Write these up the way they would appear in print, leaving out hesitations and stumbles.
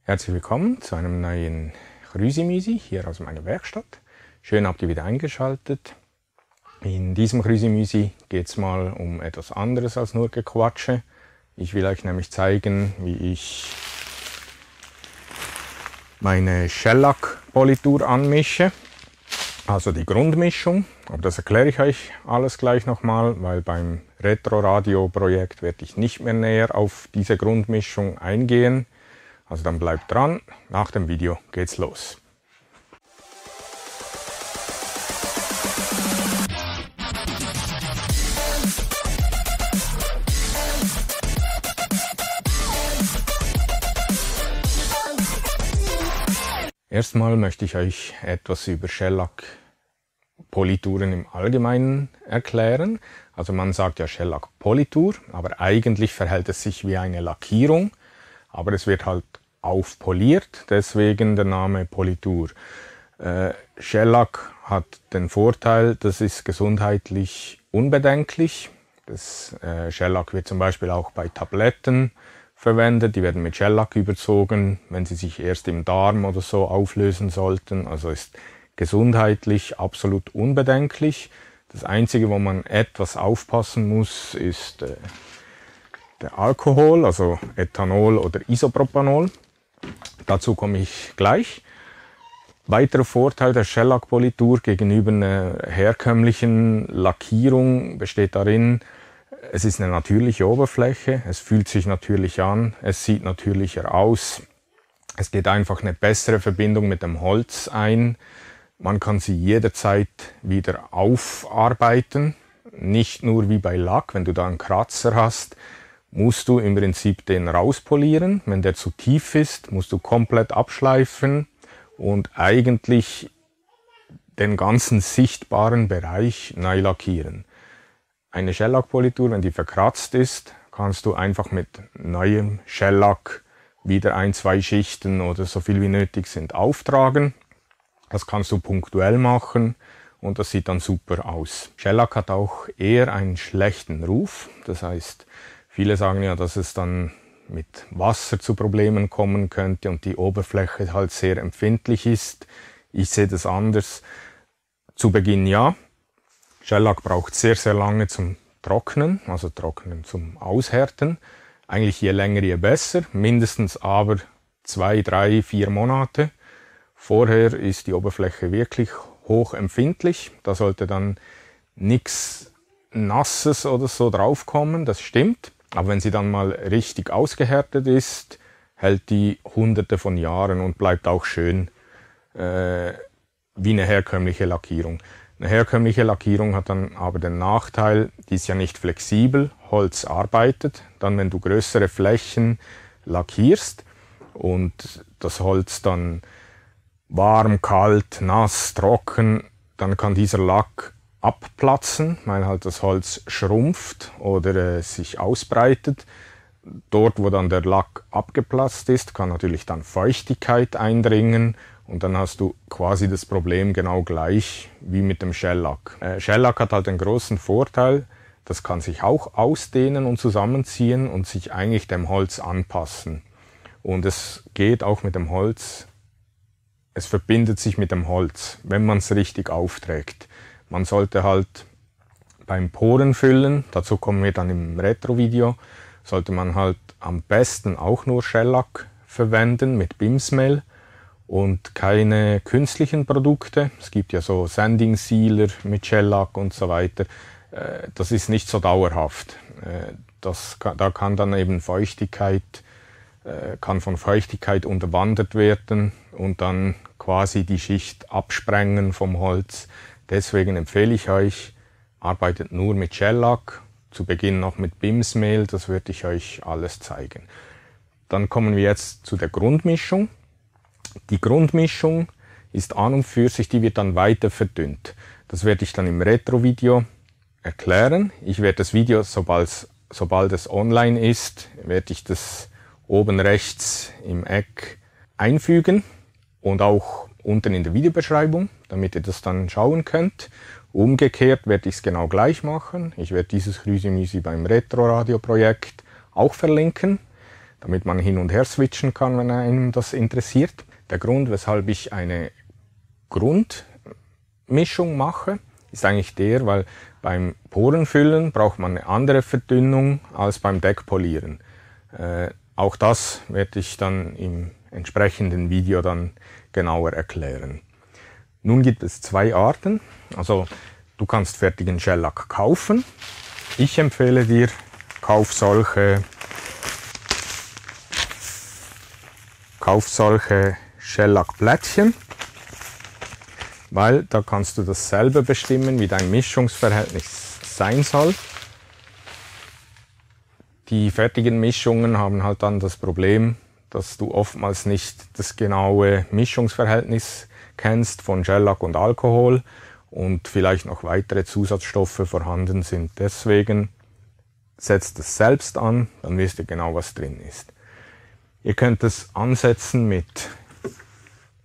Herzlich willkommen zu einem neuen Chrüsimüsi hier aus meiner Werkstatt. Schön habt ihr wieder eingeschaltet. In diesem Chrüsimüsi geht es mal um etwas anderes als nur Gequatsche. Ich will euch nämlich zeigen, wie ich meine Shellac-Politur anmische. Also die Grundmischung, aber das erkläre ich euch alles gleich nochmal, weil beim Retro-Radio-Projekt werde ich nicht mehr näher auf diese Grundmischung eingehen. Also dann bleibt dran, nach dem Video geht's los. Erstmal möchte ich euch etwas über Shellac-Polituren im Allgemeinen erklären. Also man sagt ja Shellac-Politur, aber eigentlich verhält es sich wie eine Lackierung. Aber es wird halt aufpoliert, deswegen der Name Politur. Shellac hat den Vorteil, das ist gesundheitlich unbedenklich. Shellac wird zum Beispiel auch bei Tabletten verwendet, die werden mit Shellac überzogen, wenn sie sich erst im Darm oder so auflösen sollten. Also ist gesundheitlich absolut unbedenklich. Das Einzige, wo man etwas aufpassen muss, ist der Alkohol, also Ethanol oder Isopropanol. Dazu komme ich gleich. Weiterer Vorteil der Shellac-Politur gegenüber einer herkömmlichen Lackierung besteht darin, es ist eine natürliche Oberfläche, es fühlt sich natürlich an, es sieht natürlicher aus. Es geht einfach eine bessere Verbindung mit dem Holz ein. Man kann sie jederzeit wieder aufarbeiten. Nicht nur wie bei Lack, wenn du da einen Kratzer hast, musst du im Prinzip den rauspolieren. Wenn der zu tief ist, musst du komplett abschleifen und eigentlich den ganzen sichtbaren Bereich neu lackieren. Eine Shellac-Politur, wenn die verkratzt ist, kannst du einfach mit neuem Shellac wieder 1-2 Schichten oder so viel wie nötig sind auftragen. Das kannst du punktuell machen und das sieht dann super aus. Shellac hat auch eher einen schlechten Ruf. Das heißt, viele sagen ja, dass es dann mit Wasser zu Problemen kommen könnte und die Oberfläche halt sehr empfindlich ist. Ich sehe das anders. Zu Beginn ja. Shellac braucht sehr, sehr lange zum Trocknen, also Trocknen zum Aushärten. Eigentlich je länger, je besser, mindestens aber 2, 3, 4 Monate. Vorher ist die Oberfläche wirklich hochempfindlich. Da sollte dann nichts Nasses oder so draufkommen, das stimmt. Aber wenn sie dann mal richtig ausgehärtet ist, hält die Hunderte von Jahren und bleibt auch schön wie eine herkömmliche Lackierung. Eine herkömmliche Lackierung hat dann aber den Nachteil, die ist ja nicht flexibel, Holz arbeitet. Dann, wenn du größere Flächen lackierst und das Holz dann warm, kalt, nass, trocken, dann kann dieser Lack abplatzen, weil halt das Holz schrumpft oder sich ausbreitet. Dort, wo dann der Lack abgeplatzt ist, kann natürlich dann Feuchtigkeit eindringen und dann hast du quasi das Problem genau gleich wie mit dem Shellac. Shellac hat halt den großen Vorteil, das kann sich auch ausdehnen und zusammenziehen und sich eigentlich dem Holz anpassen. Und es geht auch mit dem Holz, es verbindet sich mit dem Holz, wenn man es richtig aufträgt. Man sollte halt beim Porenfüllen, dazu kommen wir dann im Retro-Video, sollte man halt am besten auch nur Shellac verwenden mit Bimsmehl und keine künstlichen Produkte. Es gibt ja so Sanding Sealer mit Shellac und so weiter. Das ist nicht so dauerhaft. Da kann dann eben kann von Feuchtigkeit unterwandert werden und dann quasi die Schicht absprengen vom Holz. Deswegen empfehle ich euch, arbeitet nur mit Shellac, zu Beginn noch mit Bimsmehl, das würde ich euch alles zeigen. Dann kommen wir jetzt zu der Grundmischung. Die Grundmischung ist an und für sich, die wird dann weiter verdünnt. Das werde ich dann im Retro-Video erklären. Ich werde das Video, sobald es online ist, werde ich das oben rechts im Eck einfügen und auch unten in der Videobeschreibung, damit ihr das dann schauen könnt. Umgekehrt werde ich es genau gleich machen. Ich werde dieses Chrüsimüsi beim Retro-Radio-Projekt auch verlinken. damit man hin und her switchen kann, wenn einem das interessiert. Der Grund, weshalb ich eine Grundmischung mache, ist eigentlich der, weil beim Porenfüllen braucht man eine andere Verdünnung als beim Deckpolieren. Auch das werde ich dann im entsprechenden Video dann genauer erklären. Nun gibt es zwei Arten. Also du kannst fertigen Shellac kaufen. Ich empfehle dir, kauf solche Shellac-Plättchen, weil da kannst du das selber bestimmen, wie dein Mischungsverhältnis sein soll. Die fertigen Mischungen haben halt dann das Problem, dass du oftmals nicht das genaue Mischungsverhältnis kennst von Shellac und Alkohol und vielleicht noch weitere Zusatzstoffe vorhanden sind. Deswegen setzt es selbst an, dann wisst ihr genau, was drin ist. Ihr könnt es ansetzen mit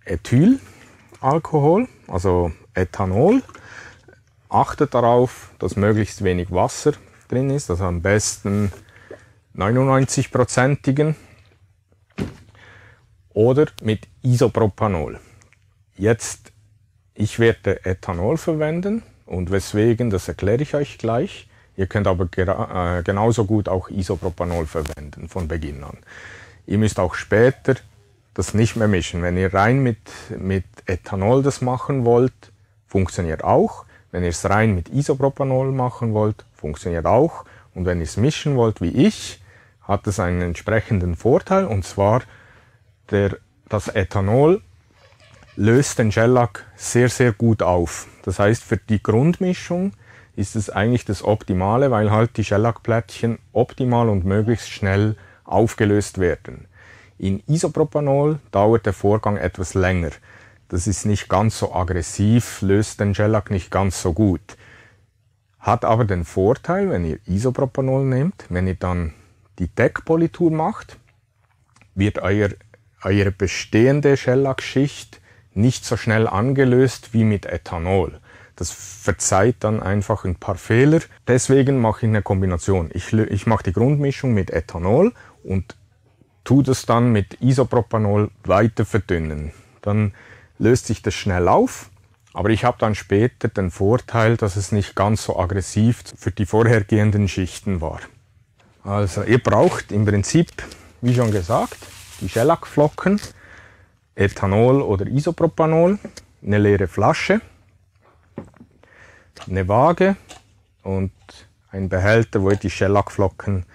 Ethylalkohol, also Ethanol. Achtet darauf, dass möglichst wenig Wasser drin ist, also am besten 99%igen. Oder mit Isopropanol. Jetzt, ich werde Ethanol verwenden und weswegen, das erkläre ich euch gleich. Ihr könnt aber genauso gut auch Isopropanol verwenden von Beginn an. Ihr müsst auch später das nicht mehr mischen. Wenn ihr rein mit Ethanol das machen wollt, funktioniert auch. Wenn ihr es rein mit Isopropanol machen wollt, funktioniert auch. Und wenn ihr es mischen wollt wie ich, hat es einen entsprechenden Vorteil, und zwar das Ethanol löst den Shellac sehr, sehr gut auf. Das heißt, für die Grundmischung ist es eigentlich das Optimale, weil halt die Shellac-Plättchen optimal und möglichst schnell aufgelöst werden. In Isopropanol dauert der Vorgang etwas länger. Das ist nicht ganz so aggressiv, löst den Shellac nicht ganz so gut. Hat aber den Vorteil, wenn ihr Isopropanol nehmt, wenn ihr dann die Deckpolitur macht, wird eure bestehende Shellac-Schicht nicht so schnell angelöst wie mit Ethanol. Das verzeiht dann einfach ein paar Fehler. Deswegen mache ich eine Kombination. Ich mache die Grundmischung mit Ethanol und tue das dann mit Isopropanol weiter verdünnen. Dann löst sich das schnell auf, aber ich habe dann später den Vorteil, dass es nicht ganz so aggressiv für die vorhergehenden Schichten war. Also ihr braucht im Prinzip, wie schon gesagt, die Shellac-Flocken, Ethanol oder Isopropanol, eine leere Flasche, eine Waage und ein Behälter, wo ihr die Shellac-Flocken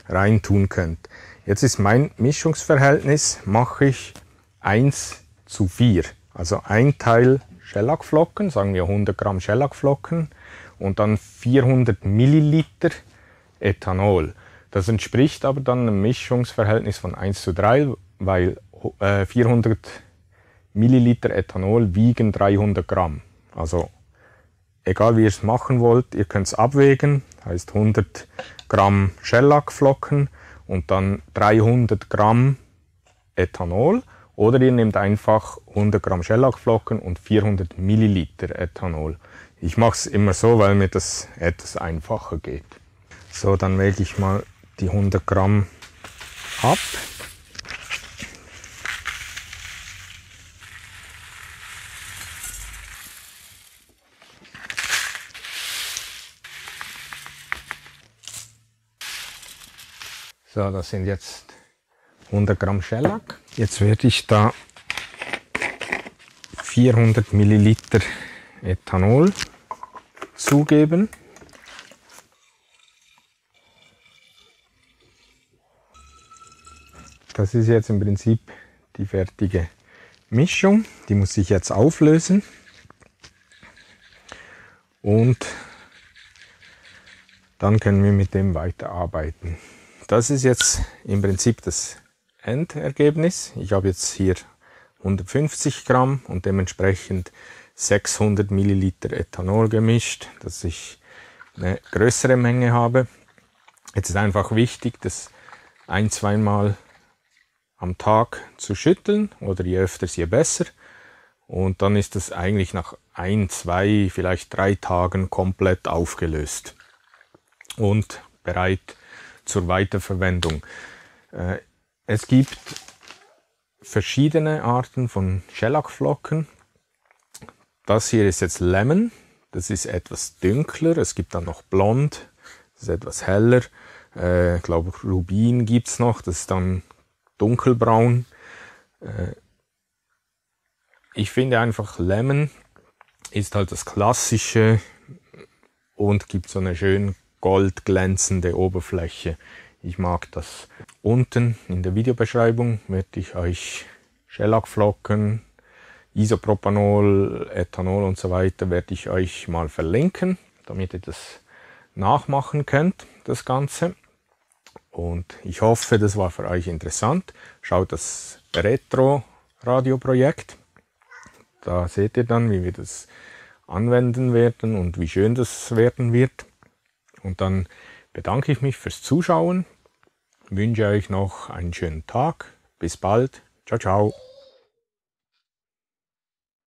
reintun könnt. Jetzt ist mein Mischungsverhältnis, mache ich 1:4. Also ein Teil Shellac-Flocken, sagen wir 100 Gramm Shellac-Flocken und dann 400 Milliliter Ethanol. Das entspricht aber dann einem Mischungsverhältnis von 1:3, weil 400 Milliliter Ethanol wiegen 300 Gramm. Also egal wie ihr es machen wollt, ihr könnt es abwägen, heißt 100 Gramm Shellac-Flocken und dann 300 Gramm Ethanol. Oder ihr nehmt einfach 100 Gramm Shellac-Flocken und 400 Milliliter Ethanol. Ich mache es immer so, weil mir das etwas einfacher geht. So, dann wäge ich mal die 100 Gramm ab. So, das sind jetzt 100 Gramm Shellac. Jetzt werde ich da 400 Milliliter Ethanol zugeben. Das ist jetzt im Prinzip die fertige Mischung. Die muss ich jetzt auflösen. Und dann können wir mit dem weiterarbeiten. Das ist jetzt im Prinzip das Endergebnis. Ich habe jetzt hier 150 Gramm und dementsprechend 600 Milliliter Ethanol gemischt, dass ich eine größere Menge habe. Jetzt ist einfach wichtig, das zweimal am Tag zu schütteln oder je öfter, je besser. Und dann ist das eigentlich nach 1, 2, vielleicht 3 Tagen komplett aufgelöst und bereit zur Weiterverwendung. Es gibt verschiedene Arten von Schellackflocken. Das hier ist jetzt Lemon, das ist etwas dunkler. Es gibt dann noch Blond, das ist etwas heller. Ich glaube Rubin gibt es noch, das ist dann dunkelbraun. Ich finde einfach Lemon ist halt das Klassische und gibt so eine schön goldglänzende Oberfläche. Ich mag das. Unten in der Videobeschreibung werde ich euch Schellackflocken, Isopropanol, Ethanol und so weiter werde ich euch mal verlinken, damit ihr das nachmachen könnt, das Ganze. Und ich hoffe, das war für euch interessant. Schaut das Retro-Radio-Projekt. Da seht ihr dann, wie wir das anwenden werden und wie schön das werden wird. Und dann bedanke ich mich fürs Zuschauen, wünsche euch noch einen schönen Tag. Bis bald. Ciao, ciao.